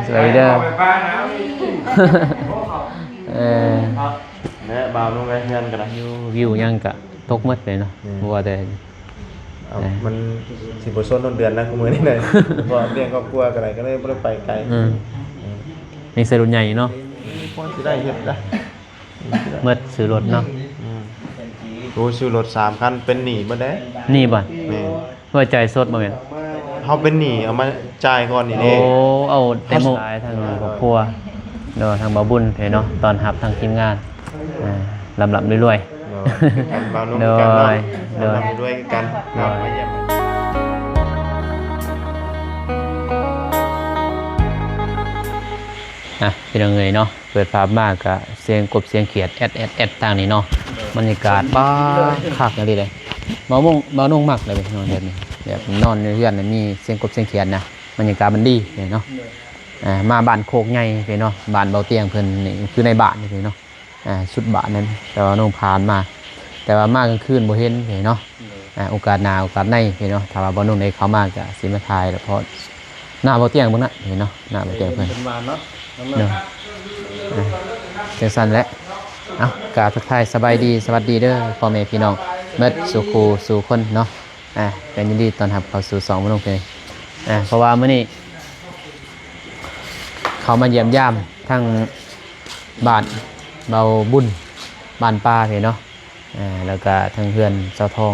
ສະບາຍດີເດີ ເອີ ແລະບ່າວນຸ່ງໄປເຮືອນກໍໄດ້ ວິວຫຍັງກະຕົກໝົດເລີຍເນາະ ແມ່ນ ບໍ່ວ່າແຕ່ ເອົ້າ ເອີ ມັນຊິບໍ່ຊົນຮອດເດືອນນະ ມື້ນີ້ນະ ເພາະວ່າລ້ຽງຄອບຄົວກໍໄດ້ ກໍເລີຍບໍ່ໄດ້ໄປໄກ ອືມ ອືມ ມີໃສ່ລົດໃຫຍ່ເນາະ ພໍຊິໄດ້ເຮັດໄດ້ ໝົດຊື້ລົດເນາະ ອືມ ໂອ້ ຊື້ລົດສາມຄັນ ເປັນໜີ້ເບິດເດ້ ໜີ້ບໍ່ ແມ່ນ ວ່າຈ່າຍສົດບໍ່ແມ່ນ ເຮົາເປັນໜີ້ເອົາມາຈ່າຍກ່ອນນີ້ເດ້ ໂອ້ ເອົາແຕ່ມື້ ທາງຄອບຄົວ ໂດຍ ທາງບ່າວບຸນເນາະ ຕ້ອນຮັບທາງທີມງານ ອ່າ ລ່ຳໆລວຍໆ ໂດຍ ກັນບ່າວນຸ່ງ ໂດຍ ກັນເນາະ ໂດຍ ລ່ຳໆລວຍໆກັນ ໂດຍ ມາຢ້ຽມ ອ່ະ ພີ່ນ້ອງເອີຍເນາະ ເປີດພາບມາກະສຽງກົບສຽງຂຽດແອດໆໆ ທາງນີ້ເນາະ ບັນຍາກາດ ປ້າ ຄັກອີ່ຫຼີເດ້ ບ່າວນຸ່ງ ບ່າວນຸ່ງມັກເລີຍພີ່ນ້ອງ ແບບນີ້ ແບບນອນຢູ່ເຮືອນແລ້ວມີສຽງກົບສຽງຂຽດນະ ບັນຍາກາດມັນດີເນາະ ອ່າ ມາບ້ານໂຄກໃຫຍ່ເນາະ ບ້ານເບົາຕຽງເພິ່ນນີ້ ຄືໃນບ້ານນີ້ເນາະ ອ່າ ສຸດບ້ານນັ້ນ ແຕ່ວ່ານ້ອງຜ່ານມາ ແຕ່ວ່າມາກາງຄືນບໍ່ເຫັນເນາະ ອ່າ ໂອກາດໜ້າໂອກາດໃນເນາະ ຖ້າວ່າບ່າວນຸ່ງໄດ້ເຂົ້າມາກະຊິມາຖ່າຍ ແລ້ວເພາະໜ້າເບົາຕຽງເບິ່ງນະເນາະ ໜ້າເບົາຕຽງເພິ່ນເນາະ ອ່າ ຈັ່ງຊັ້ນແຫຼະ ເອົ້າ ກະທັກທາຍສະບາຍດີ ສະຫວັດດີເດີພໍ່ແມ່ພີ່ນ້ອງເບິດສູ່ຄູ່ສູ່ຄົນເນາະ ອ່າ ກໍຍິນດີຕ້ອນຮັບເຂົ້າສູ່ຊ່ອງບ່າວນຸ່ງເພິ່ນ ອ່າ ເພາະວ່າມື້ນີ້ເຂົ້າມາຢ້ຽມຢາມທາງບ້ານເບົາບຸນ ບ້ານປ່າເນາະ ອ່າ ແລ້ວກະທາງເຮືອນຊາວທອງ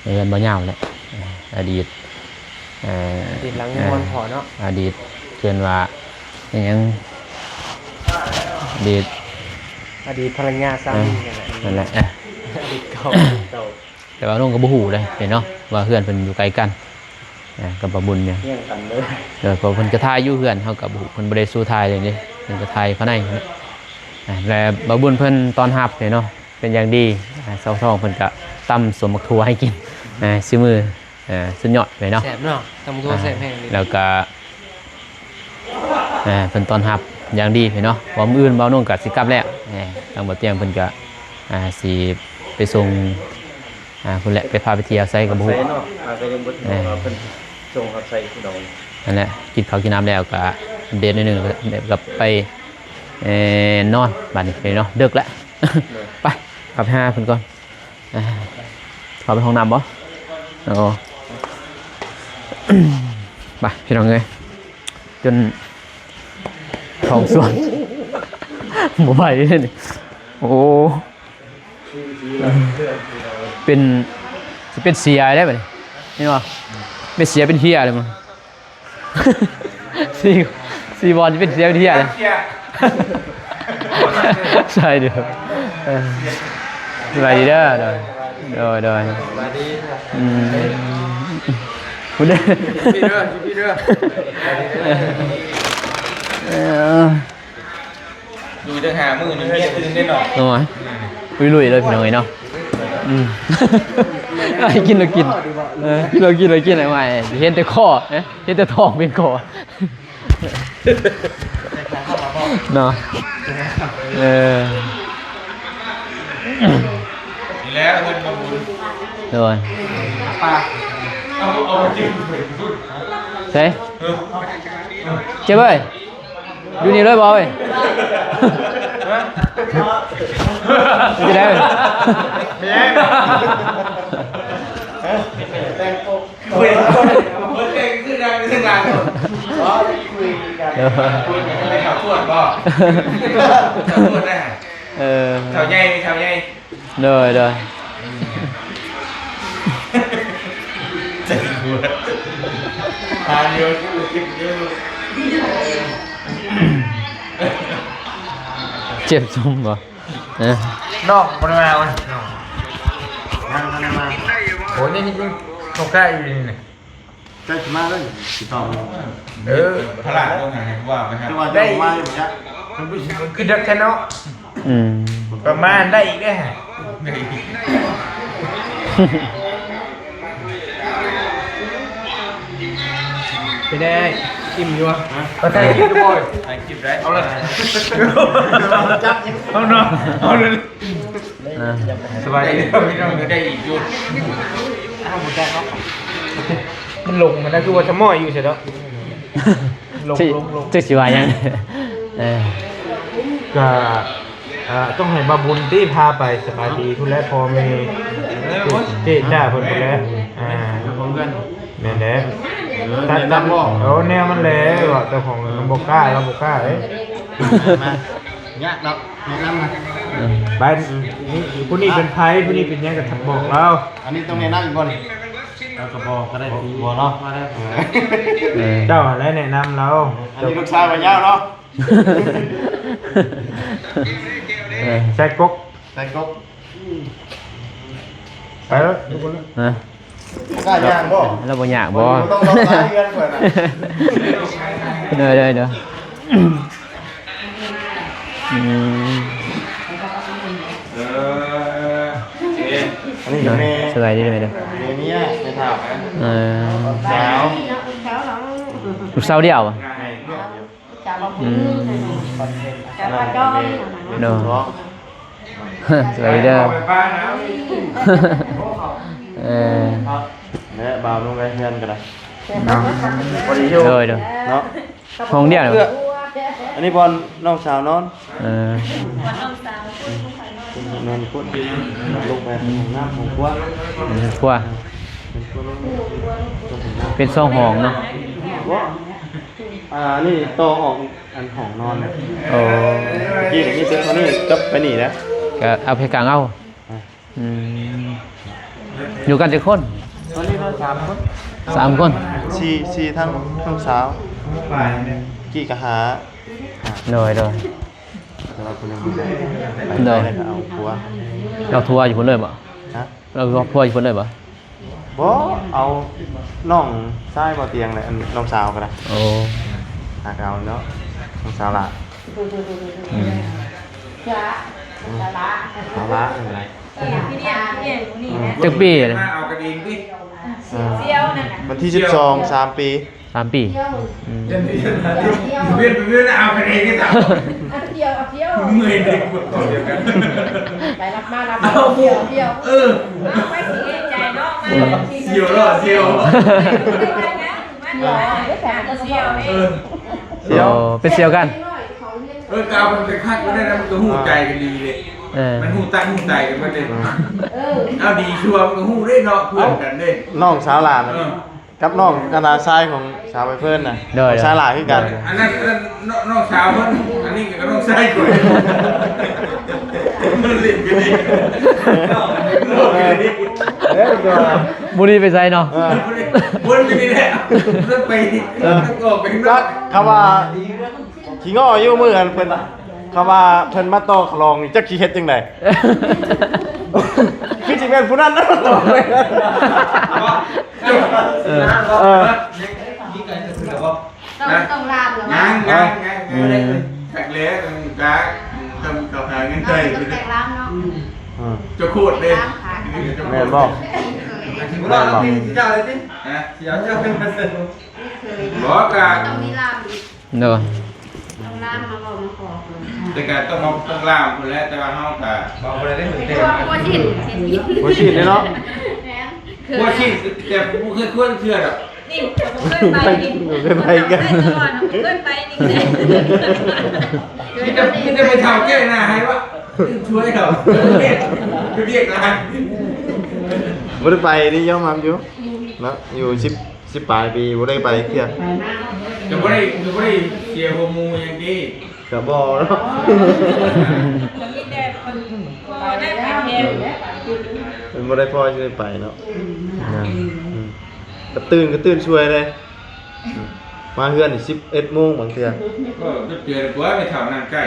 ເຮືອນບໍ່ຍາວແຫຼະ ອາ ອະດີດ ເອີ ອະດີດຫຼັງຍັງມ່ວນພໍເນາະ ອະດີດເອີ້ນວ່າອີ່ຫຍັງ ອະດີດ ອະດີດພັນລະຍາສາມີ ເອີ ນັ້ນແຫຼະ ນັ້ນແຫຼະ ອະດີດເກົ່າ ອະດີດເກົ່າ ແຕ່ວ່ານ້ອງກໍບໍ່ຮູ້ເດ້ເນາະ ວ່າເຮືອນເພິ່ນຢູ່ໃກ້ກັນ ອ່າ ກັບບ່າວບຸນນີ້ ຮຽງກັນເລີຍ ເອີ ເພາະເພິ່ນກໍຖ່າຍຢູ່ເຮືອນ ເຮົາກໍບໍ່ຮູ້ ເພິ່ນບໍ່ໄດ້ສູ່ຖ່າຍເລີຍເດ້ ເພິ່ນກໍຖ່າຍພາຍໃນ ອ່າ ແລະບ່າວບຸນເພິ່ນຕ້ອນຮັບເນາະ ເປັນຢ່າງດີ ອ່າ ຊາວທອງເພິ່ນກະຕຳສົ້ມໝາກຖົ່ວໃຫ້ກິນ ອ່າ ຊິມື ອ່າ ສຸດຍອດເລີຍເນາະ ແຊບເນາະ ຕຳໝາກຖົ່ວແຊບແຮງເລີຍ ແລ້ວກະ ອ່າ ເພິ່ນຕ້ອນຮັບຢ່າງດີເນາະ ວ່າມື້ອື່ນບ່າວນຸ່ງກະຊິກັບແລ້ວ ອ່າ ທາງບ່າວຕຽງເພິ່ນກະ ອ່າ ຊິໄປສົ່ງ ອ່າ ພຸ້ນແຫຼະ ໄປພາໄປທ່ຽວໃສກໍບໍ່ຮູ້ ເນາະ ອ່າ ກໍຍັງບໍ່ຮູ້ວ່າເພິ່ນສົ່ງຮອດໃສພີ່ນ້ອງ ນັ້ນແຫຼະ ກິນເຂົ້າກິນນ້ຳແລ້ວກະອັບເດດໜ້ອຍໜຶ່ງ ແລ້ວກໍໄປ ເອີ ນອນບາດນີ້ເນາະ ເດິກແລ້ວ ໄປ ເຂົ້າໄປຫາເພິ່ນກ່ອນ ອ່າ ເຂົ້າໄປຫ້ອງນ້ຳບໍ່? ໂອ້ ໄປພີ່ນ້ອງເອີຍ ຈົນທ້ອງສ່ວນ ບໍ່ໄຫວເດ້ນີ້ ໂອ້ ເປັນ ຊິເປັນເສຍໄດ້ບາດນີ້ ເຫັນບໍ່? ເປັນເສຍເປັນເຮຍເລີຍມັນ ສີ່ ສີ່ບ່ອນຈະເປັນເສຍເປັນເຮຍເລີຍ ໃຊ່ເດີ ເອີ ສະບາຍດີເດີ ໂດຍ ໂດຍ ໂດຍ ສະບາຍດີ ອືມ ພຸ້ນເດີ ຢູ່ພີ້ເດີ ຢູ່ພີ້ເດີ ເອີ ຢູ່ຕັ້ງຫ້າມື້ນີ້ເມຍຕື່ນໄດ້ເນາະ ໂອ້ຍ ລຸຍໆເລີຍພີ່ນ້ອງເອີຍເນາະ ອືມ ໃຫ້ກິນແລ້ວກິນ ເອີ ກິນແລ້ວກິນ ແລ້ວກິນ ເຫັນແຕ່ຄໍ ເຫັນແຕ່ທ້ອງເປັນຄໍ ເນາະ ເອີ ນີ້ແຫຼະເພິ່ນບໍ່ບຸນ ໂດຍ ປາ ເອົາ ເອົາຈິງ ໃສ ເອີ ເຈັບເອີຍ ຢູ່ນີ້ເລີຍບໍ່ເອີຍ ເປັນຈັ່ງໃດເອີຍ ເປັນຫຍັງ? ເອີ ເອີ ເຖົ້າໃຫຍ່ ເຖົ້າໃຫຍ່ ໂດຍ ໂດຍ ເຈັບຊຸມບໍ່? ເອີ ນ້ອງບໍ່ໄດ້ມາເວີ້ຍ ນ້ອງ ຍັງບໍ່ໄດ້ມາ ໂອ້ຍ ນີ້ ນີ້ ນີ້ ເຂົາໃກ້ຢູ່ນີ້ ໃກ້ຊິມາເລີຍ ຊິຕ້ອງ ເອີ ພະລາດລົງໃຫ້ວ່າໄປຫາ ຄືວ່າຈະອອກມາຢູ່ຈັກ ມັນຄືເດິກແທ້ເນາະ ອືມ ປະມານໄດ້ອີກເດ້ ໄດ້ອີກ ເປັນໄງ ອີ່ມຢູ່ຫວາ? ຮະ? ໄປຖ່າຍຄລິບຢູ່ບໍ່? ຖ່າຍຄລິບໄດ້ ເອົາເລີຍ ຈັບ ເອົາເນາະ ເອົາເລີຍ ອ່າ ສະບາຍດີພີ່ນ້ອງ ໄດ້ອີກຢູ່ ມັນຫຼົງຫັ້ນນະ ຄືວ່າຈະມ້ອຍຢູ່ໃສເນາະ. ຊິ ຊິວ່າຫຍັງ? ເອີ ກະ ອ່າ ຕ້ອງໃຫ້ບ່າວບຸນຕິພາໄປ. ສະບາຍດີພຸ້ນແຫຼະ ພໍ່ແມ່ເຈ້ຈ້າເພິ່ນພຸ້ນແຫຼະ. ອ່າ ແມ່ນແຫຼະ ເອີ ແນະນຳບໍ່? ໂອ້ ແນວມັນແຫຼະ ວ່າເຈົ້າຂອງມັນບໍ່ກ້າ ລາວບໍ່ກ້າເດ້. ມາ ຍາກເນາະ ແນະນຳມາ. ເອີ ໄປ ຜູ້ນີ້ເປັນໃຜ ຜູ້ນີ້ເປັນຫຍັງກໍບອກລາວ. ອັນນີ້ຕ້ອງແນະນຳອີກບໍ່ນີ້? ເຮົາກໍບອກກໍໄດ້ ບໍ່ເນາະ ເອີ ເຈົ້າຫັ້ນແຫຼະແນະນຳລາວ. ອັນນີ້ລູກຊາຍພະຍາວເນາະ. ເອີ ໃສ່ກົກ ໃສ່ກົກ ໄປແລ້ວ ຮະ ກ້າຍ່າງບໍ່? ລາວບໍ່ຍາກບໍ່? ຕ້ອງລອງຫຼາຍເຮືອນເພິ່ນນະ. ເດີໆໆ ອືມ ເອີ ອັນນີ້ແມ່ ສະບາຍດີແມ່ເດີ ແມ່ເມຍ ແມ່ເຖົ້າ ເອີ ສາວ ລູກສາວດຽວ. ອືມ ໂດຍ ສະບາຍດີເດີ. ເອີ ແລະ ບ່າວນຸ່ງໄປເຮືອນກໍໄດ້ເນາະ ພໍດີຢູ່ ໂດຍໆ ເນາະ ຫ້ອງດຽວ. ອັນນີ້ບ່ອນນ້ອງສາວນອນ. ເອີ ນອນພຸ້ນ ລົງໄປຫ້ອງນ້ຳຫ້ອງຄົວ ຫ້ອງຄົວ ເປັນສອງຫ້ອງເນາະ. ບໍ່ ອ່າ ອັນນີ້ຕໍ່ອອກອັນຫ້ອງນອນນະ. ໂອ້ ກີ້ມີແຕ່ເທົ່ານີ້ກັບໄປນີ້ນະ ກໍເອົາໄປກາງເອົາ. ອ່າ ອືມ ຢູ່ກັນຈັກຄົນ? ຕອນນີ້ກໍສາມຄົນ ສາມຄົນ ສີ່ ສີ່ທັງນ້ອງສາວ ກີ້ກໍຫ້າ. ໂດຍໆ ແຕ່ວ່າເພິ່ນຍັງບໍ່ໄດ້ໄປ ໂດຍ ໄປແລ້ວກໍເອົາຜົວ ເອົາຜົວຢູ່ພຸ້ນເລີຍບໍ່? ຮະ? ເອົາຜົວຢູ່ພຸ້ນເລີຍບໍ່? ບໍ່ ເອົານ້ອງຊາຍບໍ່ຕຽງແຫຼະ ອັນນ້ອງສາວກໍໄດ້. ໂອ້ ຫາກເອົາເນາະ ນ້ອງສາວຫຼ້າ. ອືມ ສາວຫຼ້າ ສາວຫຼ້າ ຈັກປີແລ້ວ? ມາເອົາກັນເອງຕິ. ອ່າ ວັນທີສິບສອງ ສາມປີ. ສາມປີ. ອືມ ວຽນໄປວຽນມາເອົາກັນເອງເດ້. ເມື່ອຍເດ້ ໄປລັກມາລັກ ເອົາ ທ່ຽວ ທ່ຽວ ເອີ ເອົາໄປຊິເອງໃຈເນາະ ມາ ອືມ ສຽວເນາະ ສຽວ ເອີ ສຽວ ເປັນສຽວກັນ. ເອີ ກາວມັນໄປຄັກມັນໄດ້ນະ ມັນກໍຮູ້ໃຈກັນດີເດ້. ເອີ ມັນຮູ້ຕັ້ງຮູ້ໃຈກັນໝົດເດ້. ເອີ ເອົາ ດີຊົ່ວມັນກໍຮູ້ເດ້ເນາະ ເພື່ອນກັນເດ້ ນ້ອງສາວຫຼ້ານະ. ເອີ ກັບນ້ອງອັນນາຊາຍຂອງສາວໃບເຟີນນະ. ໂດຍ ຂອງຊາຍຫຼ້າຄືກັນ. ອັນນັ້ນ ອັນນັ້ນນ້ອງ ນ້ອງສາວເພິ່ນ ອັນນີ້ກໍນ້ອງຊາຍຂ້ອຍ. ມັນຫຼິ້ນກັນເອງ. ເອີ ເອີ ບໍ່ໄດ້ໄປໃສເນາະ. ເອີ ບໍ່ໄດ້ ບໍ່ໄດ້ໄປນີ້ແຫຼະ ບໍ່ໄດ້ໄປ ເອີ ອອກໄປນອກ. ຄຳວ່າຂີ້ງໍ້ຢູ່ມື້ອັນເພິ່ນ ຄຳວ່າເພິ່ນມາຕໍ່ຂະລອງນີ້ ຈັກຊິເຮັດຈັ່ງໃດ? ຄືຊິແມ່ນຜູ້ນັ້ນນະ. ເອີ ເອີ ຕ້ອງ ຕ້ອງລາມລະ. ຍັງ ຍັງ ຍັງ ອືມ ຈັກແລ້ວ ຕ້ອງກະ ຕ້ອງເຂົ້າຫາເງິນໄທ ຕ້ອງແຕ່ງລາມເນາະ. ອືມ ເຈົ້າໂຄດເດ້ ແມ່ນບໍ່? ແມ່ນບໍ່? ເຈົ້າເລີຍຕິ ຮະ ຊິເອົາເຈົ້າເປັນ ບໍ່ ກະ ຕ້ອງມີລາມອີກ. ໂດຍ ຕ້ອງລາມມາເວົ້າມາຂໍເພິ່ນ. ແຕ່ກະຕ້ອງມາ ຕ້ອງລາມພຸ້ນແຫຼະ ແຕ່ວ່າເຮົາກະເວົ້າບໍ່ໄດ້ເດ້. ຫົວສິ້ນ ຫົວສິ້ນເດ້ເນາະ. ແມ່ນ ຫົວສິ້ນ ແຕ່ບໍ່ເຄີຍຄວນເທື່ອດອກ. ນີ້ ບໍ່ເຄີຍໄປນີ້ ບໍ່ເຄີຍໄປກັນ ບໍ່ເຄີຍໄປນີ້. ມີແຕ່ ມີແຕ່ໄປເຖົ້າແກ້ໜ້າໃຫ້ວະ ຊ່ວຍເຂົາ ໄປວຽກຫຼາຍ. ບໍ່ໄດ້ໄປນີ້ ຍອມຮັບຢູ່ເນາະ ຢູ່ສິບ ສິບປາຍປີບໍ່ໄດ້ໄປເທື່ອ. ກໍບໍ່ໄດ້ ກໍບໍ່ໄດ້ເສຍຫົວໝູ່ຫຍັງຕິ. ກໍບໍ່ເນາະ ມີແຕ່ເພິ່ນບໍ່ໄດ້ໄປແທ້ ເພິ່ນບໍ່ໄດ້ພໍຊິໄດ້ໄປເນາະ. ນະ ອືມ ກໍຕື່ນ ກໍຕື່ນຊ່ວຍເດ້. ມາເຮືອນນີ້ສິບເອັດໂມງບາງເທື່ອ. ເອີ ເຕືອນກວ່າໄປເຂົ້ານັ່ງໃກ້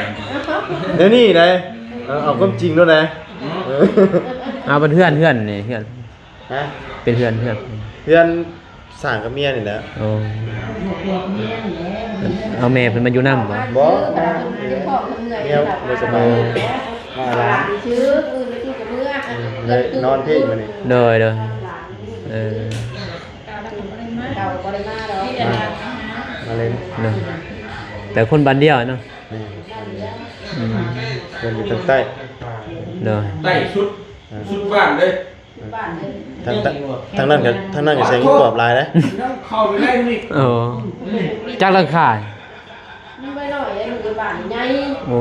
ດຽວນີ້ໄດ໋. ເອີ ເອົາຄວາມຈິງໂລດໄດ໋. ອືມ ເອີ ເອົາເປັນເຮືອນ ເຮືອນນີ້ ເຮືອນ ຮະ ເປັນເຮືອນ ເຮືອນ ເຮືອນ ສ້າງກັບເມຍນີ້ແຫຼະ. ໂອ້ ເອົາແມ່ເພິ່ນມາຢູ່ນຳບໍ່? ບໍ່ ມາ ເມຍບໍ່ສະບາຍ ມາຫຼານ ອືມ ເລີຍນອນພີ້ມື້ນີ້. ໂດຍ ໂດຍ ເອີ ມາ ມາເລີຍ ໂດຍ ແຕ່ຄົນບ້ານດຽວເນາະ. ແມ່ນ ອືມ ເພິ່ນຢູ່ທາງໃຕ້ ໂດຍ ໃຕ້ສຸດ ອ່າ ສຸດບ້ານເລີຍ. ທາງ ທາງນັ້ນກໍ ທາງນັ້ນກໍໃຊ້ເງິນກອບຫຼາຍເດ້. ເຂົ້າໄປໄດ້ນີ້ ໂອ້ ຈັກຫຼັງຄາ? ມັນບໍ່ນ້ອຍເດ້ ມັນຢູ່ບ້ານໃຫຍ່. ໂອ້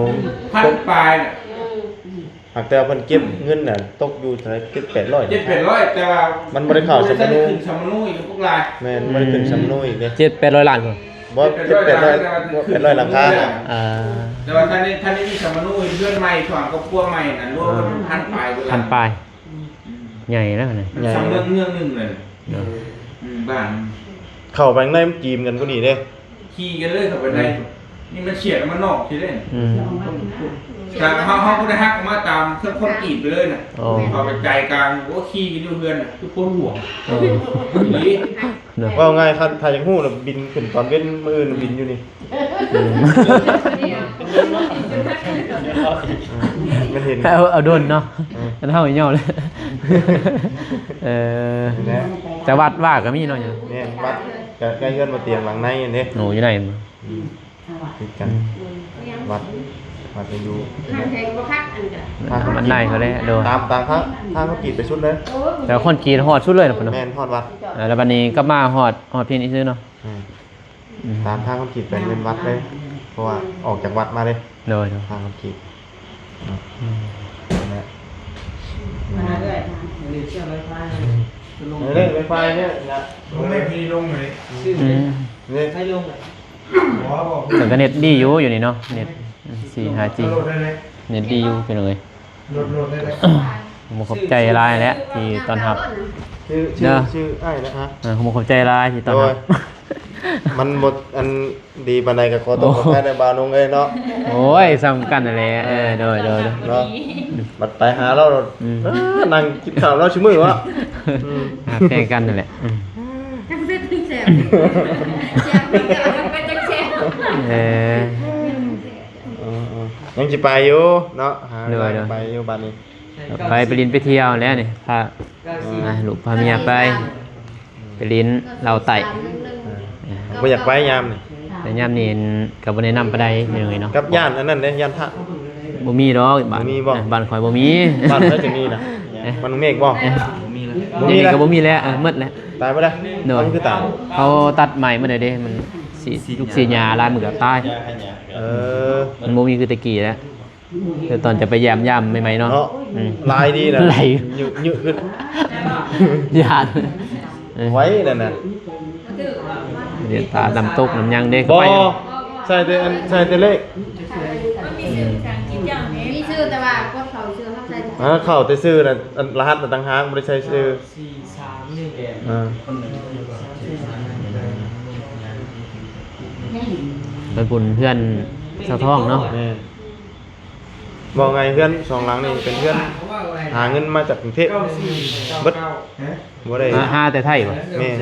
ພັນປາຍນະ. ອືມ ຫາກແຕ່ວ່າເພິ່ນເກັບເງິນນະ ຕົກຢູ່ເທົ່າໃດ ເຈັດແປດຮ້ອຍ ເຈັດແປດຮ້ອຍ ແຕ່ວ່າມັນບໍ່ໄດ້ເຂົ້າສຳມະໂນ ຂຶ້ນສຳມະໂນອີກພວກຫຼາຍ. ແມ່ນ ບໍ່ໄດ້ຂຶ້ນສຳມະໂນອີກເດ້. ເຈັດແປດຮ້ອຍລ້ານພຸ້ນ. ບໍ່ ເຈັດແປດຮ້ອຍ ແປດຮ້ອຍຫຼັງຄາ. ອ່າ ແຕ່ວ່າທ່ານໄດ້ ທ່ານໄດ້ມີສຳມະໂນເຮັດເຮືອນໃໝ່ ສ້າງຄອບຄົວໃໝ່ນັ້ນ ລວມເປັນພັນປາຍ ພັນປາຍ. ອືມ ໃຫຍ່ແລ້ວນະ ໃຫຍ່ ສ້າງເມືອງ ເມືອງໜຶ່ງເລີຍ. ເອີ ອືມ ບ້ານ ເຂົ້າໄປຂ້າງໃນມັນຈີມກັນພໍດີເດ້. ຂີ່ກັນເລີຍເຂົ້າໄປໃນ ອືມ ນີ້ມັນເສຍນ້ຳມັນນອກຊິເດ້. ອືມ ຖ້າເຮົາ ເຮົາບໍ່ໄດ້ຫັກອອກມາຕາມເຄື່ອງຄອນກຣີດໄປເລີຍນະ. ອໍ ເຂົ້າໄປໃຈກາງ ໂອ້ ຂີ່ກັນຢູ່ເຮືອນນະ ຄືຄົນຫວງ. ເອີ ອີ່ຫຼີ ເນາະ ເວົ້າງ່າຍ ຄັນ ຖ້າຢາກຮູ້ລະບິນຂຶ້ນຕອນເວັນ ມື້ອື່ນບິນຢູ່ນີ້. ອືມ ມັນເຫັນ ເອົາ ເອົາດົນເນາະ. ເອີ ຄັນເຮົາຫຍໍ້ເລີຍ. ເອີ ແມ່ນແຫຼະ ແຕ່ວັດວ່າກໍມີເນາະ. ແມ່ນ ວັດກໍໃກ້ເຮືອນບໍ່ຕຽງຫຼັງໃນຫັ້ນເດ້. ໂອ້ ຢູ່ໃນ ອືມ ຕິດກັນ. ອືມ ວັດ ວັດຢູ່ ທາງໃດກໍບໍ່ຄັກ ອັນກໍ ທາງ ວັດໃນເຂົາແຫຼະ. ໂດຍ ຕາມ ຕາມທາງ ທາງຄອນກຣີດໄປສຸດເລີຍ. ແຕ່ຄອນກຣີດຮອດສຸດເລີຍເນາະ. ແມ່ນ ຮອດວັດ. ເອີ ແລ້ວບັດນີ້ກັບມາຮອດ ຮອດພີ້ນີ້ຊື່ເນາະ. ອືມ ອືມ ຕາມທາງຄອນກຣີດໄປເປັນວັດເລີຍ ເພາະວ່າອອກຈາກວັດມາເດ້. ໂດຍ ໂດຍ ທາງຄອນກຣີດ. ອືມ ນັ້ນແຫຼະ ມາເອື້ອຍ ເດີນເຊື່ອມໄວຟາຍ ອືມ ລົງ ເອີ ໄວຟາຍນີ້ນະ ລົງແມ່ນທີ່ລົງເລີຍ. ອືມ ນີ້ ໃຫ້ລົງເລີຍ. ແຕ່ກໍເນັດດີຢູ່ ຢູ່ນີ້ເນາະ ເນັດ ສີ່ ຫ້າຈີ ໂຫຼດໄດ້ເລີຍ ເນັດດີຢູ່ພີ່ນ້ອງເອີຍ. ໂຫຼດ ໂຫຼດໄດ້ເລີຍ. ຂອບໃຈຫຼາຍແຫຼະທີ່ຕ້ອນຮັບ. ຊື່ ເດີ ຊື່ ຊື່ອ້າຍນະ. ເອີ ຂອບໃຈຫຼາຍທີ່ຕ້ອນຮັບ. ໂດຍ ມັນບໍ່ ອັນ ດີປານໃດກໍຂໍໂທດ ໂອ້ ຂໍອະໄພນຳບ່າວນົງເອີຍເນາະ. ໂອ້ຍ ສ່ຳກັນຫັ້ນແຫຼະ. ເອີ ໂດຍ ໂດຍ ໂດຍ ເນາະ ບັດໄປຫາລາວ ອືມ ເອີ ນັ່ງກິນຂ້າວລາວຊຸມື້ວະ. ອືມ ຮັກແພງກັນຫັ້ນແຫຼະ. ອືມ ຈັກແຊບ ແຊບ ເອີ ເອີ ເອີ ຍັງຊິໄປຢູ່ເນາະ ຫາເວລາ ໂດຍ ໂດຍ ໄປຢູ່ບັດນີ້. ໄປ ໄປຫຼິ້ນໄປທ່ຽວແຫຼະນີ້ ພາ ອ່າ ລູກພາເມຍໄປ ໄປຫຼິ້ນເຫຼົ່າໃຕ້. ອ່າ ບໍ່ຢາກໄປຍາມນີ້ ແຕ່ຍາມນີ້ກໍບໍ່ແນະນຳປານໃດພີ່ນ້ອງເອີຍເນາະ. ກັບຢ້ານອັນນັ້ນເດ້ ຢ້ານພະ ບໍ່ມີດອກບ້ານ. ບໍ່ມີບໍ່? ເອີ ບ້ານຂ້ອຍບໍ່ມີ. ບ້ານໃຜຈະມີນະ? ເອີ ບ້ານເມກບໍ່? ເອີ ບໍ່ມີແລ້ວ ບໍ່ມີແລ້ວ ເອີ ໝົດແລ້ວ ຕາຍໝົດແລ້ວ. ໂດຍ ມັນຄືຕາຍ ເຂົາຕັດໄມ້ໝົດແລ້ວເດ້ ມັນສີ ລູກສີຫຍ້າຫຼາຍ ມັນກໍຕາຍ. ເອີ ມັນບໍ່ມີຄືແຕ່ກີ້ແລ້ວ. ແຕ່ຕອນຈະໄປຢ້ຽມຢາມໃໝ່ໆເນາະ ເນາະ ອືມ ຫຼາຍດີນະ ຫຼາຍ ຍືດໆຂຶ້ນ ຢ້ານ ເອີ ໄວນັ້ນນະ ດຽວຕາດຳຕົກນຳຫຍັງເດ້. ບໍ່ ໄປ ໃສ່ແຕ່ອັນ ໃສ່ແຕ່ເລກ ມີຊື່ ມີຊື່ ແຕ່ວ່າກົດເຂົ້າຊື່ ເຮົາໃສ່ ອ່າ ເຂົ້າແຕ່ຊື່ນະ ອັນລະຫັດນະຕ່າງຫາກ ບໍ່ໄດ້ໃສ່ຊື່ ສີ່ ສາມ ໜຶ່ງ ອ່າ ໄປບຸນເຮືອນສາວທອງເນາະ. ແມ່ນ. ເວົ້າງ່າຍ ເຮືອນສອງຫຼັງນີ້ເປັນເຮືອນຫາເງິນມາຈາກກຸງເທບເບິດ ບໍ່ໄດ້ ຫາ ຫາແຕ່ໄທບໍ່? ແມ່ນ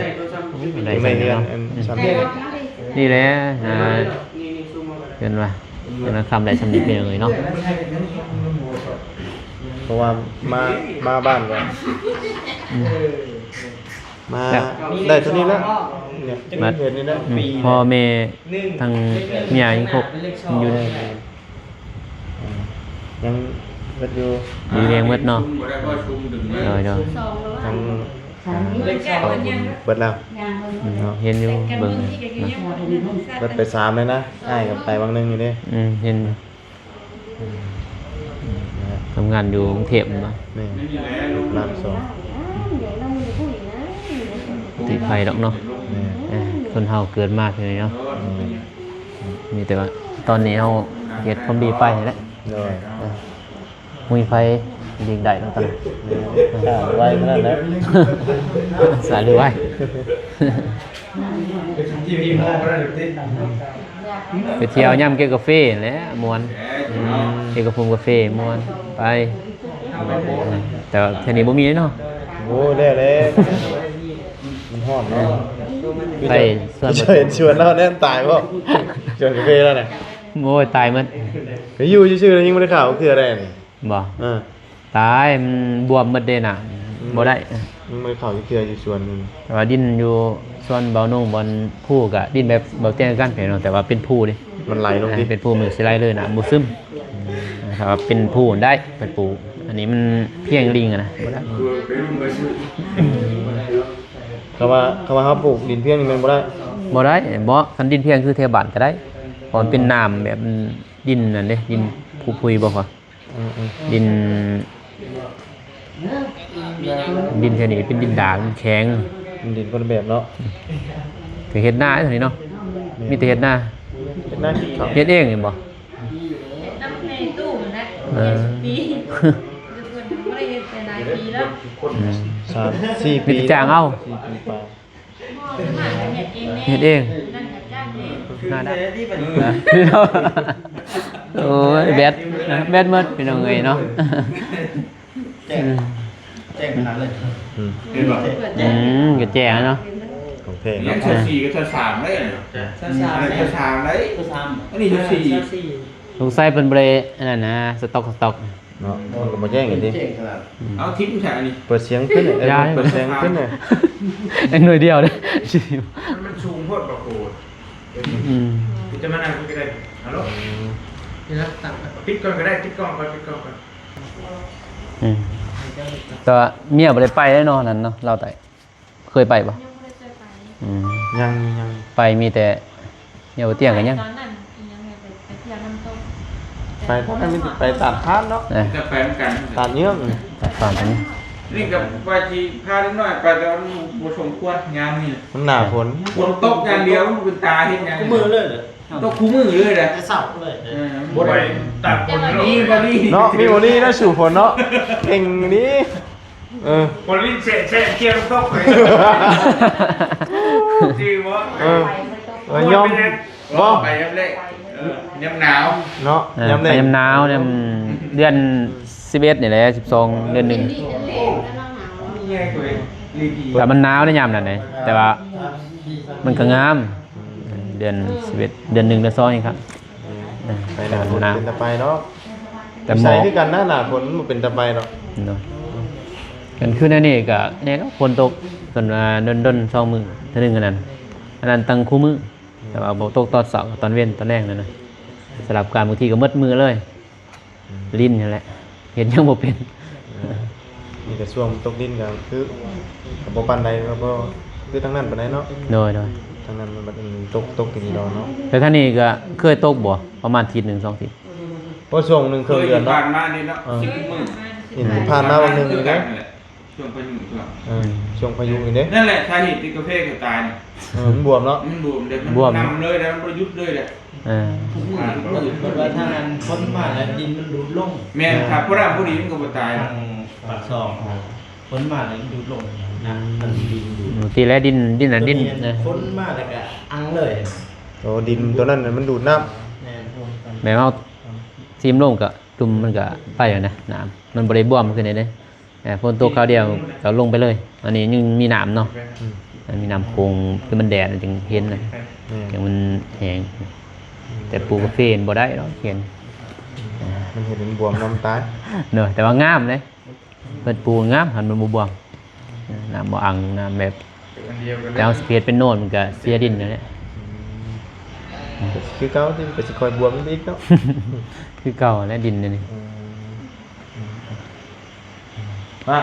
ໄດ້ ໄດ້ເຮືອນ ເອີ ສ່ຳນີ້ ນີ້ແຫຼະ ຫາເຮືອນວ່າ ເຮືອນຄຳໄດ້ສ່ຳນີ້ເປັນຫຍັງເລີຍເນາະ ເພາະວ່າມາ ມາບ້ານກໍ ອືມ ມາໄດ້ເທົ່ານີ້ແຫຼະ ນີ້ ມາເຮັດນີ້ແຫຼະ ອືມ ພໍ່ແມ່ທັງເມຍຍັງຄົບຢູ່ ອືມ ຍັງເບິດຢູ່ ດີແຮງເບິດເນາະ ໂດຍ ໂດຍ ທັງ ອ່າ ເບິດແລ້ວ ອືມ ເນາະ ເຫັນຢູ່ເບິ່ງ ເບິດໄປສາມແລ້ວນະ ອ້າຍກໍໄປຫວ່າງໜຶ່ງຢູ່ເດ້ ອືມ ເຫັນຢູ່. ອືມ ທຳງານຢູ່ກຸງເທບແມ່ນບໍ່? ແມ່ນ ລ້ານສອງ ບໍ່ຕິດໃຜດອກເນາະ ແມ່ນ ເອີ ຄົນເຮົາເກີດມາເທື່ອນີ້ເນາະ ແມ່ນ ມີແຕ່ວ່າຕອນນີ້ເຮົາເຮັດຄວາມດີໄປຫັ້ນແຫຼະ ໂດຍ ເອີ ບໍ່ມີໃຜຫຼີກໄດ້ເນາະຕອນນີ້ ແມ່ນ ສາຍຫຼືໄວຂະໜາດນັ້ນແຫຼະ ສາຍຫຼືໄວ ໄປທ່ຽວຍາມເກັບກາເຟຫັ້ນແຫຼະມ່ວນ ອືມ ເກັບກາຟົງກາເຟມ່ວນໄປ ແຕ່ວ່າແຖວນີ້ບໍ່ມີເນາະ ໂອ້ຍ ແລ້ວແຫຼະ ມັນຮ້ອນເນາະ ໄປສວນ ໄປສວນລາວແນ່ນຕາຍບໍ່ ສວນກາເຟລາວນະ ໂອ້ຍ ຕາຍໝົດ ໄປຢູ່ຊື່ໆ ຍັງບໍ່ໄດ້ເຂົ້າເທື່ອໃດນີ້ ບໍ່ ເອີ ຕາຍ ມັນບວມໝົດເດ້ນະ ອືມ ບໍ່ໄດ້ ຍັງບໍ່ໄດ້ເຂົ້າຈັກເທື່ອຢູ່ສວນນີ້ ແຕ່ວ່າດິນຢູ່ສວນເບົາໜຸ່ງບ່ອນພູກະດິນແບບເບົາແຈ້ງຄືກັນແຫຼະເນາະ ແຕ່ວ່າເປັນພູເດ້ ມັນໄຫຼລົງຕິ ເປັນພູ ມັນຊິໄຫຼເລີຍນະ ບໍ່ຊຶມ ອືມ ຖ້າວ່າເປັນພູໄດ້ ເປັນພູ ອັນນີ້ມັນພຽງລິງຫັ້ນນະ ບໍ່ໄດ້. ຄຳວ່າ ຄຳວ່າເຮົາປູກດິນພຽງນີ້ແມ່ນບໍ່ໄດ້? ບໍ່ໄດ້. ບໍ່ ຄັນດິນພຽງຄືແຖວບ້ານກໍໄດ້ ເພາະມັນເປັນນ້ຳແບບ ອືມ ດິນນັ້ນເດ້ ດິນຜຸພຸຍບໍ່ພໍ. ອືມໆ ດິນ ດິນແຖວນີ້ເປັນດິນດານ ດິນແຂງ ມັນດິນຄົນລະແບບເນາະ. ກໍເຮັດນາເທົ່ານີ້ເນາະ. ແມ່ນ ມີແຕ່ເຮັດນາ ເຮັດນາກິນເຂົ້າ ເຮັດເອງນີ້ບໍ່? ເຮັດນຳແມ່ຕູ້ຫັ້ນແຫຼະ ເອີ ເຮັດທຸກປີ ແຕ່ເພິ່ນບໍ່ໄດ້ເຮັດແຕ່ຫຼາຍປີແລ້ວ. ອືມ ສາມສີ່ປີ ມີແຕ່ຈ້າງເອົາ ສີ່ປີປາຍ. ເຮັດເອງ ເຮັດເອງ ນັ້ນກໍຈ້າງເອງ ໜ້າດັບ ໂອ້ຍ ແບດ ແບດໝົດ ພີ່ນ້ອງເອີຍເນາະ. ແຈ້ງ ແຈ້ງຂະໜາດເລີຍ ອືມ ເຫັນບໍ່? ອືມ ກໍແຈ້ງເນາະ ຂອງແທ້ເນາະ. ແມ່ນ ຊາວສີ່ກັບຊາວສາມໄດ໋ ຊາວສາມ ອັນນີ້ຊາວສາມໄດ໋ ຊາວສາມ ອັນນີ້ຊາວສີ່ ຊາວສີ່ ສົງໄສເພິ່ນບໍ່ໄດ້ອັນນັ້ນນະ ສະຕັອກ ສະຕັອກ ເນາະ. ມັນກໍບໍ່ແຈ້ງກັນຕິ ອືມ ເອົາຖິ້ມໃສ່ອັນນີ້ ເປີດສຽງຂຶ້ນ ເອີ ຢ່າ ເປີດສຽງຂຶ້ນ ເອີ ເປັນໜ່ວຍດຽວເດ້ ມັນ ມັນສູງໂພດບໍ່ໂກດ. ອືມ ຈະມານັ່ງຄຸຍກັນໄດ້. ຮັລໂຫຼ ອືມ ປິດກ່ອນກໍໄດ້ ປິດກ້ອງກ່ອນ ປິດກ້ອງກ່ອນ. ອືມ ແຕ່ວ່າເມຍບໍ່ໄດ້ໄປເນາະ ນັ້ນເນາະ ລາວໄດ້ ເຄີຍໄປບໍ່? ຍັງບໍ່ໄດ້ເຄີຍໄປ. ອືມ ຍັງ ຍັງ ໄປມີແຕ່ ເມຍບໍ່ຕຽງກໍຍັງ ຕອນນັ້ນອີຫຍັງ ໄປ ໄປທ່ຽວນ້ຳຕົກ ໄປຕອນນັ້ນມີແຕ່ໄປຕາດຜ່ານເນາະ ເອີ ຈະໄປນຳກັນ ຕາດເຍອະ ຕາດຜ່ານນີ້. ນີ້ກໍວ່າຊິພາເດັກນ້ອຍໄປ ແຕ່ວ່າມັນບໍ່ສົມຄວນຍາມນີ້ ມັນໜ້າຝົນ ຝົນຕົກຢ່າງດຽວ ມັນເປັນຕາເຮັດຫຍັງ ຄູ່ມື້ເລີຍ ຕົກຄູ່ມື້ເລີຍແຫຼະ ແຕ່ເຊົ້າເລີຍ ເອີ ບໍ່ໄດ້ຕາກຝົນ ມີບໍ່ນີ້ເນາະ ມີບໍ່ນີ້ນະ ສູ້ຝົນເນາະ ເກັ່ງນີ້. ເອີ ບໍ່ຫຼິ້ນແຊະແຊະ ເຄຍຕົກເລີຍ ຈື່ບໍ່? ເອີ ເອີ ຍອມ ບໍ່ ໄປຍາມແລ້ງ ເອີ ຍາມໜາວເນາະ ເອີ ຍາມແລ້ງ ໄປຍາມໜາວ ຍາມເດືອນສິບເອັດນີ້ແຫຼະ ສິບສອງ ເດືອນໜຶ່ງ ແຕ່ມັນໜາວໃນຍາມນັ້ນເດ້ ແຕ່ວ່າມັນກໍງາມ. ເດືອນສິບເອັດ ເດືອນໜຶ່ງ ເດືອນສອງນີ້ຄັບ ເອີ ໄປໜ້າຝົນເປັນຕາໄປເນາະ ແຕ່ໝອກ ໃສຄືກັນນະ ໜ້າຝົນບໍ່ເປັນຕາໄປດອກເນາະ. ຄັນຄືແນວນີ້ກໍແນ່ເນາະ ຝົນຕົກ ເພິ່ນວ່າດົນໆ ສອງມື້ເທື່ອໜຶ່ງ ອັນນັ້ນ ອັນນັ້ນຕັ້ງຄູ່ມື້ ແຕ່ວ່າບໍ່ຕົກຕອນເຊົ້າ ຕອນເວັນ ຕອນແລງນັ້ນນະ ສະຫຼັບກັນ ບາງທີກໍໝົດມື້ເລີຍ. ອືມ ຫຼິ້ນຫັ້ນແຫຼະ ເຮັດຫຍັງບໍ່ເປັນ. ເອີ ນີ້ກໍຊ່ວງຕົກດິນກໍຄື ກໍບໍ່ປານໃດ ກໍບໍ່ຄືທາງນັ້ນປານໃດເນາະ. ໂດຍໆ ທາງນັ້ນມັນບັດຕົກ ຕົກອີ່ຫຼີດອກເນາະ. ແຕ່ທາງນີ້ກໍເຄີຍຕົກບໍ່? ປະມານທິດໜຶ່ງ ສອງທິດ ບໍ່ ຊ່ວງໜຶ່ງເຄິ່ງເດືອນເນາະ ເຄີຍຜ່ານມານີ້ເນາະ ເອີ ສິບມື້ ເຫັນຜ່ານມາວັນໜຶ່ງນີ້ເດ້. ຊ່ວງພາຍຸ ເອີ ອືມ ຊ່ວງພາຍຸນີ້ເດ້ ນັ້ນແຫຼະສາເຫດທີ່ກາເຟກໍຕາຍນີ້. ເອີ ມັນບວມເນາະ ມັນບວມເດ້ ມັນ ບວມ ນຳເລີຍ ແລ້ວມັນບໍ່ຢຸດເລີຍເດ້. ເອີ ເພິ່ນວ່າທາງນັ້ນຝົນມາແລ້ວດິນມັນດູດລົງ. ແມ່ນ ຖ້າບໍ່ນ້ຳບໍ່ດີມັນກໍບໍ່ຕາຍ. ທາງປາກຊ່ອງ ເອີ ຝົນມາແລ້ວມັນດູດລົງນະ ມັນດິນດູດ ອືມ ທີ່ແລະດິນ ດິນນະ ດິນ ຝົນມາແລ້ວກໍອັ່ງເລີຍ. ໂອ້ ດິນຕົວນັ້ນນະມັນດູດນ້ຳ. ແມ່ນ ແມ່ນເຮົາຖິ້ມລົງກໍ ຕຸ່ມມັນກໍໄປແລ້ວນະ ນ້ຳມັນບໍ່ໄດ້ບວມຂຶ້ນເດ້. ເອີ ຝົນຕົກຄາວດຽວກໍລົງໄປເລີຍ. ອັນນີ້ຍັງມີນ້ຳເນາະ ອືມ ມັນມີນ້ຳໂຂງ ຄືມັນແດດມັນຈຶ່ງເຫັນນະ ແມ່ນ ຈັ່ງມັນແຫ້ງ. ອືມ ແຕ່ປູກກາເຟມັນບໍ່ໄດ້ດອກ ຂຽນ ມັນເຮັດໃຫ້ມັນບວມນຳຕາຍເນາະ. ແຕ່ວ່າງາມເດ້ ເພິ່ນປູກງາມ ຄັນມັນບໍ່ບວມ ນ້ຳບໍ່ອັ່ງ ນ້ຳແບບ ແຕ່ເຮົາຊິເຮັດເປັນໂນນ ມັນກໍເສຍດິນນັ້ນແຫຼະ. ອືມ ຄືເກົ່າຕິ ກໍຊິຄ່ອຍບວມອີກເນາະ ຄືເກົ່າແຫຼະ ດິນນີ້. ອືມ ມາ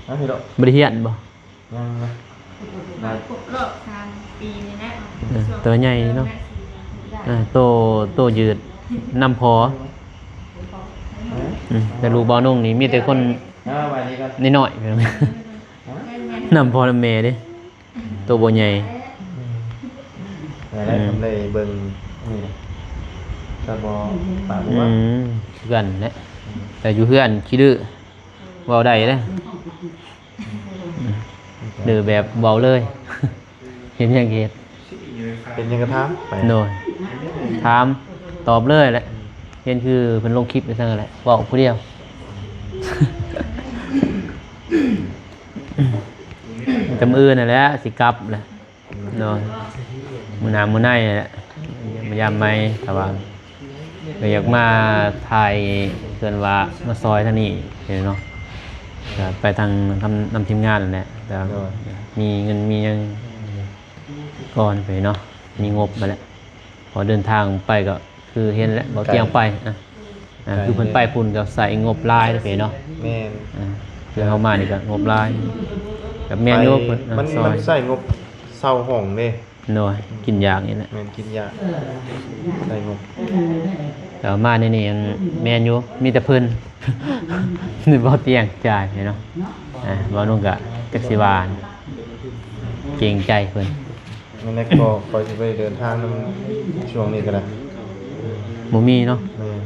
ມາພີ່ເນາະ ບໍ່ໄດ້ຮຽນບໍ່? ຍັງນະ ໄດ້ ຄົບຮອບສາມປີນີ້ແຫຼະ. ເອີ ໂຕໃຫຍ່ເນາະ ເອີ ໂຕ ໂຕຢືດນຳພໍ່. ອືມ ແຕ່ລູກບ່າວນົງນີ້ມີແຕ່ຄົນ ເອີ ໄວ້ນີ້ກ່ອນ ນ້ອຍໆ ນຳພໍ່ນຳແມ່ເດ້ ໂຕບໍ່ໃຫຍ່. ອືມ ໄດ້ ອືມ ໄດ້ເບິ່ງນີ້ນະ ກໍບໍ່ປາກບໍ່ວ່າ ອືມ ຄືກັນແຫຼະ ອືມ ແຕ່ຢູ່ເຮືອນຂີ້ດື້ ເວົ້າໄດ້ເດ້ ດື້ແບບເວົ້າເລີຍ ເຫັນຫຍັງເຮັດ ເປັນຫຍັງກໍຖາມໄປ ໂດຍ ຖາມຕອບເລີຍແຫຼະ. ເຫັນຄືເພິ່ນລົງຄລິບໄປຊັ້ນແຫຼະ ເວົ້າຜູ້ດຽວ ແຕ່ມື້ອື່ນນັ້ນແຫຼະ ຊິກັບແຫຼະ. ເນາະ ມື້ໜ້າມື້ໃນແຫຼະ ມາຢາມໃໝ່ ຖ້າວ່າ ກໍຢາກມາຖ່າຍ ເອີ້ນວ່າມາຊ່ອຍທາງນີ້ເນາະ ກໍໄປທາງນຳ ນຳທີມງານນັ້ນແຫຼະ ແຕ່ວ່າ ໂດຍ ມີເງິນມີຫຍັງກ່ອນໄປເນາະ ມີງົບໄປແຫຼະ ພໍເດີນທາງໄປກໍຄືເຫັນແຫຼະ ບໍ່ກຽງໄປ ອ່ະ ອ່າ ຄືເພິ່ນໄປພຸ້ນກໍໃຊ້ງົບຫຼາຍເດ້ເນາະ. ແມ່ນ. ອ່າ ຄືເຮົາມານີ້ກໍງົບຫຼາຍ ກໍແມ່ນຢູ່. ໄປ ເພິ່ນ ມັນ ມັນໃຊ້ງົບເຊົ່າຫ້ອງເດ້. ໂດຍ ກິນຢາກນີ້ແຫຼະ. ແມ່ນ ກິນຢາກ ໃຊ້ງົບ. ແຕ່ວ່າມາໃນນີ້ ອັນ ແມ່ນຢູ່ ມີແຕ່ເພິ່ນ ນີ້ບໍ່ຕຽງຈ່າຍເນາະ. ອ່າ ບໍ່ນຸ່ງກໍຈັກຊິວ່າ ເກງໃຈເພິ່ນ. ແມ່ນແຫຼະ ກໍຂ້ອຍຊິໄປເດີນທາງນຳຊ່ວງນີ້ກໍໄດ້ ບໍ່ມີເນາະ. ແມ່ນ.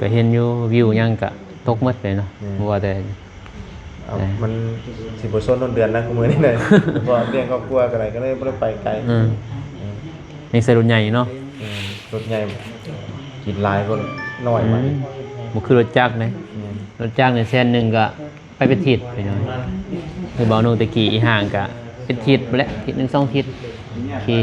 ກໍເຫັນຢູ່ ວິວຫຍັງກໍຕົກໝົດເລີຍເນາະ. ແມ່ນ. ບໍ່ວ່າແຕ່ ເອົາ ເອີ ມັນຊິບໍ່ຊົນຮອດເດືອນນະ ມື້ນີ້ນະ ເພາະວ່າລ້ຽງຄອບຄົວກໍໄດ້ ກໍເລີຍບໍ່ໄດ້ໄປໄກ. ອືມ ເອີ ຍັງໃຊ້ລົດໃຫຍ່ຢູ່ເນາະ. ແມ່ນ ລົດໃຫຍ່ກິນຫຼາຍກວ່ານ້ອຍ. ອືມ ບາດນີ້ ບໍ່ຄືລົດຈັກເດ້. ແມ່ນ. ລົດຈັກນີ້ແສນໜຶ່ງກໍ ໄປເປັນທິດ ໄປໜ້ອຍ. ຄືເບົາໜຸ່ງແຕ່ກີ້ ອີ່ຫ່າງກະເປັນທິດພຸ້ນແຫຼະ ທິດໜຶ່ງສອງທິດຂີ່.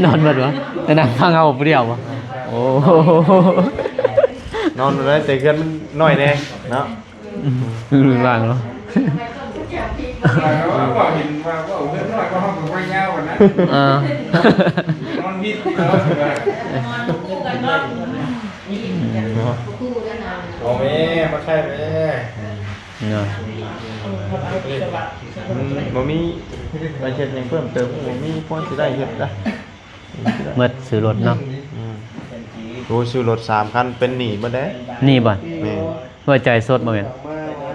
ນອນເບິດບໍ່? ໄປນັ່ງຟັງເຮົາຜູ້ດຽວບໍ່? ໂອ້ ນອນບໍ່ໄດ້ ແຕ່ເຮືອນມັນນ້ອຍແດ່ເນາະ. ອືມ ວ່າງເນາະ. ເອີ ນອນພີ່ນ ເນາະ ໂອ້ແມ່ ມາໃສ່ແມ່ ເນາະ. ອືມ ບໍ່ມີ ໄປເຮັດຫຍັງເພີ່ມເຕີມ ບໍ່ມີ ພໍຊິໄດ້ເຮັດໄດ໋. ໝົດຊື້ລົດເນາະ. ອືມ ໂອ້ ຊື້ລົດສາມຄັນ ເປັນໜີ້ເບິດເດ້. ໜີ້ບໍ່? ແມ່ນ. ເພື່ອຈ່າຍສົດບໍ່ແມ່ນ?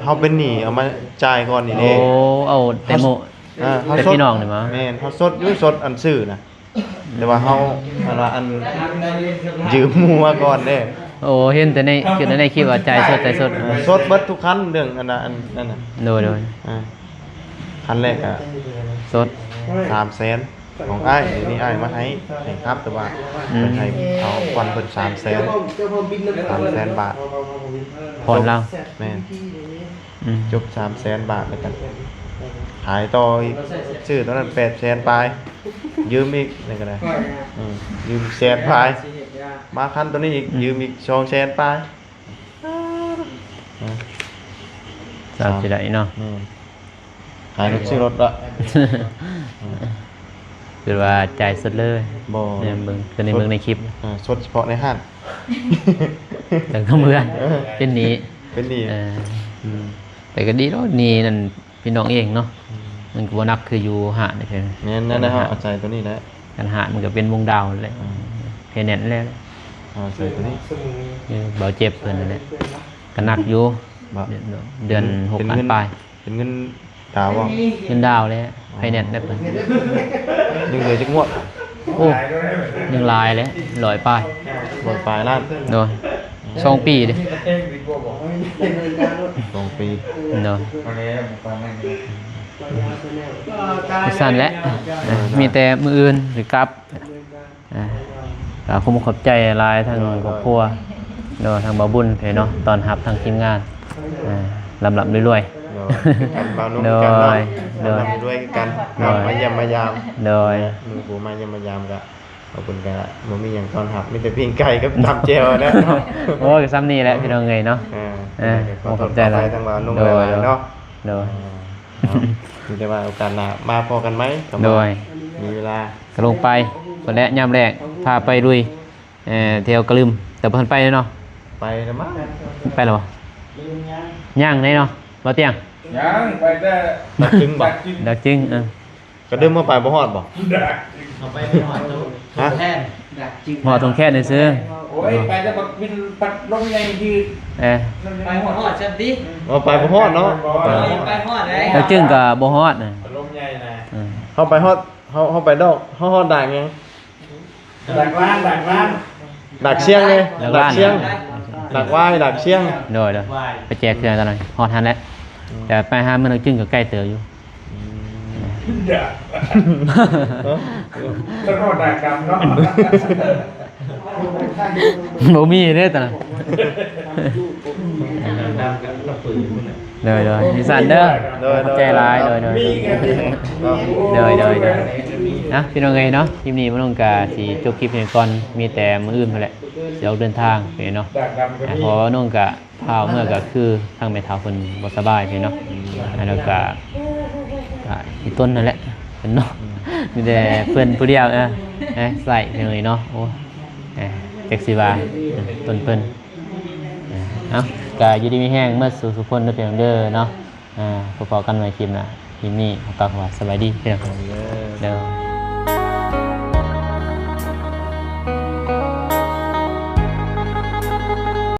ເຮົາເປັນໜີ້ເອົາມາຈ່າຍກ່ອນນີ້ເດ້. ໂອ້ ເອົາແຕ່ໝູ່ ເອີ ເຮົາ ແຕ່ພີ່ນ້ອງນີ້ມາ. ແມ່ນ ເຮົາສົດຢູ່ ສົດອັນຊື້ນະ ແຕ່ວ່າເຮົາ ອັນວ່າ ອັນ ຢືມໝູ່ມາກ່ອນເດ້. ໂອ້ ເຫັນແຕ່ໃນ ຄືໃນຄລິບວ່າຈ່າຍສົດ ຈ່າຍສົດ. ເອີ ສົດເບິດທຸກຄັນ ເລື່ອງອັນນັ້ນ ອັນນັ້ນນະ. ໂດຍ ໂດຍ. ອ່າ ຄັນແລກກະສົດສາມແສນ ຂອງອ້າຍ ນີ້ອ້າຍມາໃຫ້ ໃຫ້ຄັບ ແຕ່ວ່າ ອືມ ເພິ່ນໃຫ້ເອົາກ່ອນເພິ່ນສາມແສນ ສາມແສນບາດ ຜ່ອນລາວ. ແມ່ນ. ອືມ ຈົບສາມແສນບາດ ແລ້ວກໍຂາຍຕໍ່ອີກ ຊື້ຕອນນັ້ນແປດແສນປາຍ ຢືມອີກ ນັ້ນກໍໄດ້. ອືມ ຢືມແສນປາຍ ມາຄັນໂຕນີ້ອີກ ອືມ ຢືມອີກສອງແສນປາຍ. ອືມ ສາມ ຊິໄດ້ເນາະ. ແມ່ນ. ຂາຍລົດຊື້ລົດລະ ຄືວ່າຈ່າຍສົດເລີຍ. ບໍ່ ແມ່ນ ເບິ່ງ ຄືໃນເບິ່ງໃນຄລິບ ສົດສະເພາະໃນຮ້ານ ແລ້ວກໍເມືອ ເອີ ເປັນໜີ້ ເປັນໜີ້. ເອີ ອືມ ແຕ່ກໍດີດອກ ໜີ້ນັ້ນພີ່ນ້ອງເອງເນາະ. ອືມ ມັນກໍບໍ່ໜັກຄືຢູ່ຮ້ານນີ້. ແມ່ນ ນັ້ນແຫຼະ ເຮົາອາໄສໂຕນີ້ແຫຼະ. ຄັນຮ້ານມັນກໍເປັນວົງດາວແຫຼະ. ອືມ ໄພແນນແຫຼະ ເຮົາອາໄສໂຕນີ້. ເອີ ເບົາເຈັບເພິ່ນນັ້ນແຫຼະ ກໍໜັກຢູ່. ເດືອນ ເດືອນຫົກພັນປາຍ ເປັນເງິນ ເປັນເງິນ ດາວບໍ່? ເງິນດາວແຫຼະ ໄພແນນແຫຼະເພິ່ນ. ຍັງເຫຼືອຈັກງວດ? ໂອ້ ຍັງຫຼາຍແຫຼະ ຮ້ອຍປາຍ ຮ້ອຍປາຍລ້ານ. ໂດຍ ສອງປີເດ້ ສອງປີ. ໂດຍ ຈັ່ງຊັ້ນແຫຼະ ມີແຕ່ມື້ອື່ນຊິກັບ. ອ່າ ກໍຂໍຂອບໃຈຫຼາຍທາງຄອບຄົວ ໂດຍ ທາງບ່າວບຸນເນາະ ຕ້ອນຮັບທາງທີມງານ ອ່າ ລ່ຳໆລວຍໆ. ໂດຍ ກັນບ່າວນຸ່ງ ໂດຍ ກັນເນາະ ໂດຍ ລ່ຳໆລວຍໆກັນ ໂດຍ ມາຢ້ຽມມາຢາມ ໂດຍ ມື້ຜູ້ມາຢ້ຽມມາຢາມກໍ ຂອບຄຸນ ກໍບໍ່ມີຫຍັງຕ້ອນຮັບ ມີແຕ່ປີ້ງໄກ່ກັບຕຳແຈ່ວແຫຼະເນາະ. ໂອ້ຍ ກໍຊ່ຳນີ້ແຫຼະ ພີ່ນ້ອງເອີຍເນາະ. ອ່າ ເອີ ຂໍຂອບໃຈຫຼາຍ ທາງບ່າວນຸ່ງ ໂດຍ ຫຼາຍໆເນາະ. ໂດຍ ອ່າ ເນາະ ມີແຕ່ວ່າໂອກາດໜ້າມາພໍ້ກັນໃໝ່ ໂດຍ ມີເວລາ ກໍລົງໄປພຸ້ນແຫຼະ ຍາມແລງ ພາໄປລຸຍ ເອີ ແຖວກະລຶມ ແຕ່ບໍ່ທັນໄປເນາະ. ໄປແລ້ວມາ ໄປແລ້ວບໍ່? ຍັງເດ້ເນາະ ບໍ່ຕຽງ ຍັງ ໄປແຕ່ດາກຈຶງບໍ່? ດາກຈຶງ ເອີ ກະດຶມເຮົາໄປບໍ່ຮອດບໍ່? ເຮົາໄປບໍ່ຮອດໂຕ ຮະ? ແທ່ນ ດາກຈຶງ ຮອດທົ່ງແຄນຊື່. ໂອ້ຍ ໄປແຕ່ບັກວິນ ພັດລົມໃຫຍ່ຢືດ ເອີ ໄປບໍ່ຮອດຊ້ຳຕິ. ເຮົາໄປບໍ່ຮອດເນາະ ໄປບໍ່ຮອດ ໄປຮອດໄດ໋ ດາກຈຶງກະບໍ່ຮອດນະ ພັດລົມໃຫຍ່ນະ. ເອີ ເຮົາໄປຮອດ ເຮົາ ເຮົາໄປດອກ ເຮົາຮອດດາກຫຍັງ? ດາກລ້ານ ດາກລ້ານ ດາກຊຽງເດ້ ດາກລ້ານ ດາກຊຽງ ດາກຫວາຍ ດາກຊຽງ. ໂດຍ ໂດຍ ໄປແຈກເທື່ອຕອນນັ້ນ ຮອດຫັ້ນແຫຼະ. ອືມ ແຕ່ໄປຫາເມືອງດາກຈຶງກໍໄກເຕີບຢູ່. ອືມ ຮະ? ເອີ ເອີ ເພິ່ນຮອດດາກດຳເນາະ. ບໍ່ມີເດ້ຕອນນັ້ນ. ໂດຍ ໂດຍ ມີສັນເດີ ໂດຍ ຂອບໃຈຫຼາຍ ໂດຍ ໂດຍ ໂດຍ ໂດຍ ໂດຍ ນະ ພີ່ນ້ອງເອີຍເນາະ. ຄລິບນີ້ບ່າວນຸ່ງກະຊິຈົບຄລິບນີ້ກ່ອນ ມີແຕ່ມື້ອື່ນພຸ້ນແຫຼະ ຊິອອກເດີນທາງເນາະ. ອ່າ ເພາະວ່ານ້ອງກະພາອອກເມືອ ກະຄືທາງແມ່ເຖົ້າເພິ່ນບໍ່ສະບາຍເນາະ ແລ້ວກະ ກະອີ່ຕົນນັ້ນແຫຼະ ເນາະ ມີແຕ່ເພິ່ນຜູ້ດຽວ ເອີ ໃຊ້ພີ່ນ້ອງເອີຍເນາະ. ໂອ້ ຈັກຊິວ່າຕົ້ນເພິ່ນ. ເອົາ ກະຢູ່ດີມີແຮງໝົດສູ່ທຸກຄົນເດີພີ່ນ້ອງເດີເນາະ. ພົບພໍ້ກັນໃໝ່ຄລິບໜ້າ. ຄລິບນີ້ຂໍກ່າວຄຳວ່າສະບາຍດີພີ່ນ້ອງເດີ.